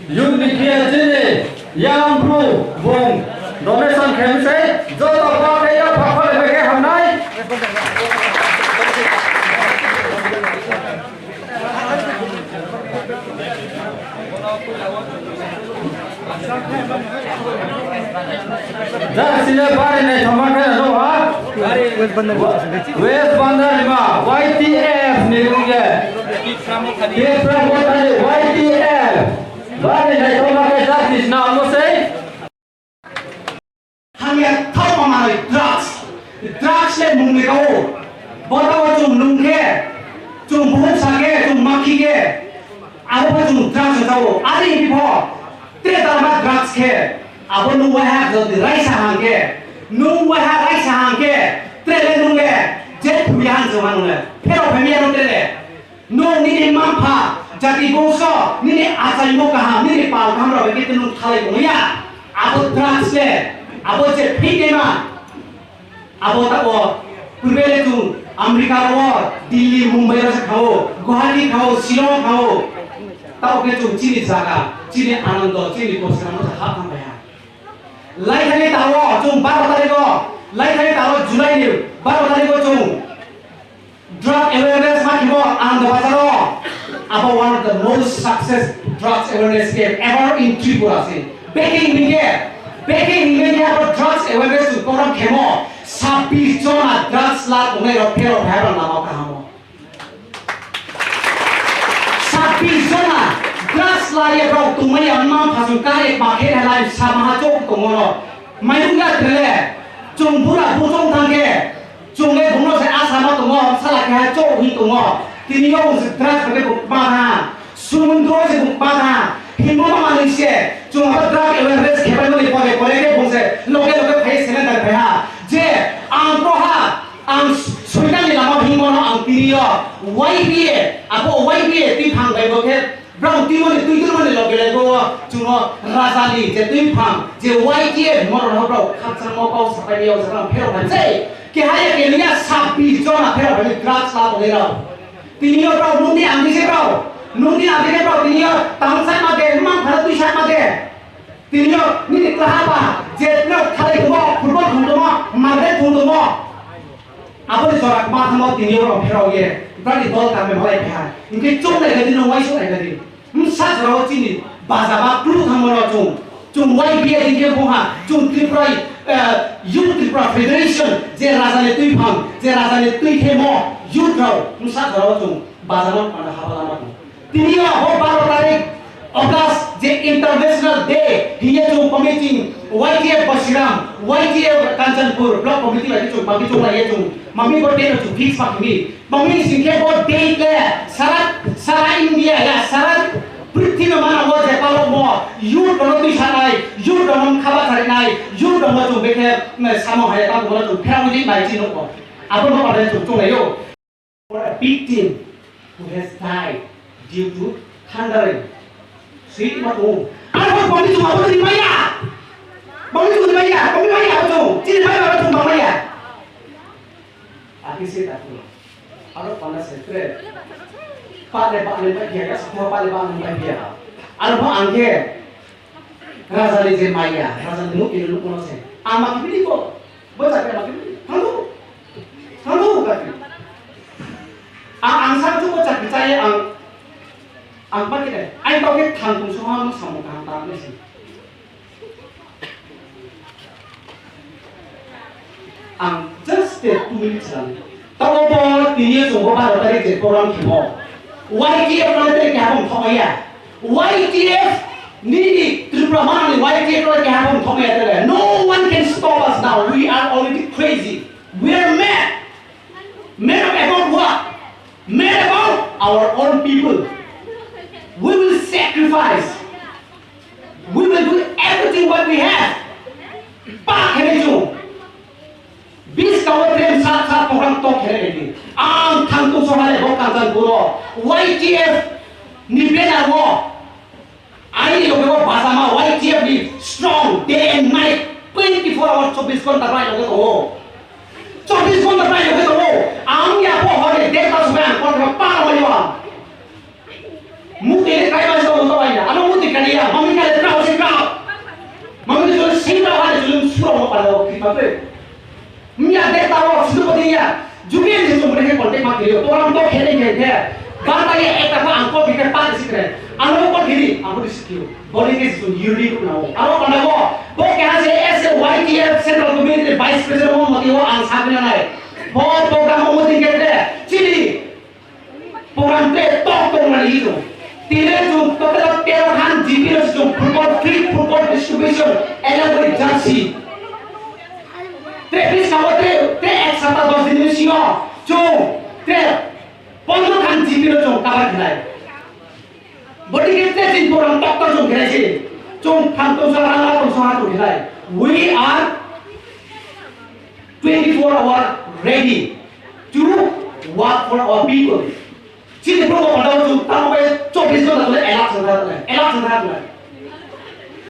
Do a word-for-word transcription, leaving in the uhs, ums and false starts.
Youth ni phiya chini yang bru bung donation khe msai joto ba khe ya pha pha le khe hamnai. Jang sile bari nai thoma khe no ha. West Bandar ni ma Y T F ni rung ye. Tipra Motha ni Y T F. Bari nai thoma khe justice na mo sei. Hamya thok manwi drugs. Drugs le mung ni kau. Bota o chung nung khe, chung buhuk sa khe, chung makhi khe. Abo bo chung drugs sa o. Ari bipho. Te tarma drugs khe. Abo nung wahak jodi raisa hang khe. Nung wahak raisa hang khe. Tre le nung le. Je thuya hang joma nung le. Phero phemiya nung tre le. Nwng nini mapha, jati bongso, nini achaimo kaham, nini pal kaham rok bai khe nwng thalai tongya. Abo drugs le, abo je phinema, abo tabo purbe le chwng America ro, Delhi, Mumbai ro se khao, Guwahati khao, Shillong khao. Tabo khe chwng chini jaga, chini anando, chini korsana mo hap thang baiha. Lai thani tabo chwng baro tarikh o, lai thani tabo July ni baro tarikh o chwng Drug awareness ma khibo ang da bazaro. Abo one of the most success drugs awareness camp ever in Tripura se. Beking hinge, beking hinge ni abo drugs awareness program khemo sabbish jona drugs la tongnai rok phero phero lama kahamo. Sabbish jona drugs la ye rok tongmai ya ma phasung kare bakhe halai samaha chok tongo. Mayung ya tele, chung bura bujong thangke. Chwng le bumno se asama tongo, sala keha chok hin tongo. Tini yo bung se drugs bai bo ma tha. Sumundro se bo ma tha. Himbo ma manwi se, chwng abo drug awareness khebai mani pore pore ke bung se loge loge phai surrender phai ha. Je ang pro ha, ang soitan ni lama himbo no ang tini yo. Y B A, abo Y B A twi phang bai bo khe Brao twi mani, twi twi mani loge loge o chwngno rajani je twi phang, je Y T F motor rok brao khakchangma pao sapai ya, o jaga phero phan sei. Keha ya keniya sabbish jona phero phan drugs la tongwi rao. Tini yo brao nungni ang di se brao, nungni ang di se brao, tini yo tang sak ma de, mang phara twi sak ma de. Tini yo nini klaha ba, je tino thalai tongmo, football thung tongmo, marble thung tongmo. Aboni jora kwma thangma tini yo rong phero ye, brani dol ta me malai pha. Inke chong lai gadi no wai so lai gadi. Msa jora o chini baja ba klu thangma no chung. Chung Y B A din ke bongha, chung Tripura, eh, Youth Tripura Federation, je raja ni twi phang, je raja ni twi khemo, youth rao, msa jora o chung baja no panda haba lama chung. Tini yo ho baro tarik August je International Day hiye chung committee Y T F Basiram, Y T F Kanchanpur Block Committee bai chung mami chung lai ye chung mami bo day no chung fix ma khimi. Mami singke bo day le sara, sara India ya sara prithvi no mana bo je palok mo youth no twi sanai, youth no khaba sarinai, youth no chung bekhe samo haya ta bo chung family bai chi no ko. Abo no pare chung chung lai yo. For a victim who has died due to thundering. Sweet ma tu. Ano bang itu apa tu maya? Bang itu maya, bang maya apa tu? Sini maya apa tu bang maya? Aki sih tak tu. Ano panas sekre. Pak le pak le mai dia ya, semua pak le pak le mai dia. Ano bang angge. Raja ni je maya, raja ni nuk ini nuk kono se. Ama kibini ko. Bo chakri ama kibini. Thangu. Thangu kati. Ang, ang sang tu bo chakri chaya ang. Ang pa kire. Ai tau ke thang tung so ha mo samung kaham ta ne se. Ang just two minutes lang. Tamo bo tini yo chwng bo baro tarik je program khimo. Y T F no tei kha bong thok ya. Y T F nini Tripura manani Y T F no kha bong thok ya tele. No one can stop us now. We are already crazy. We are mad. Mad about what? Mad about our own people. We will sacrifice. We will do everything what we have. Pa khe chung. Bis kawa trem sat sat program to khere ni. Ang thang tu sohale bo Kanchanpur o Y T F ni banner o. Ani loge bo bazama Y T F ni strong day and night twenty-four hours chobbish ghonta bai loge to. Chobbish ghonta bai loge to. Ang ya bo hore deta sobe ang kontra pa loge yo. Mukti ni kai bai to to bai ya. Ano Miya de taro situ pati ya. Juge ni situ mene contact ma kiri. Orang to kene kene. Bata ya ekta ko angko bike pa sikre. Ano ko kiri, angko di sikiro. Body ke situ yuri ko na. Aro panda ko. Bo kya se S Y T F Central Committee Vice President mo mati wo ang sakna nai. Bo program mo mati kete. Chini. Program te tok tok mani hijo. Tile jung total tero khan G P no jung football, free football distribution, along with jersey. Tre bis kabo tre, tre ek sapta dos din ni singo jung tre pondro khan G P no jung cover khlai. Bodi ke tre jin program tok tok jung khlai si. Jung phang tong sa rang tong sa ha tong khlai. We are twenty-four hour ready to work for our people. Chini program pada jung tamo bai chobbish ghonta tole alert thang thang, alert thang thang.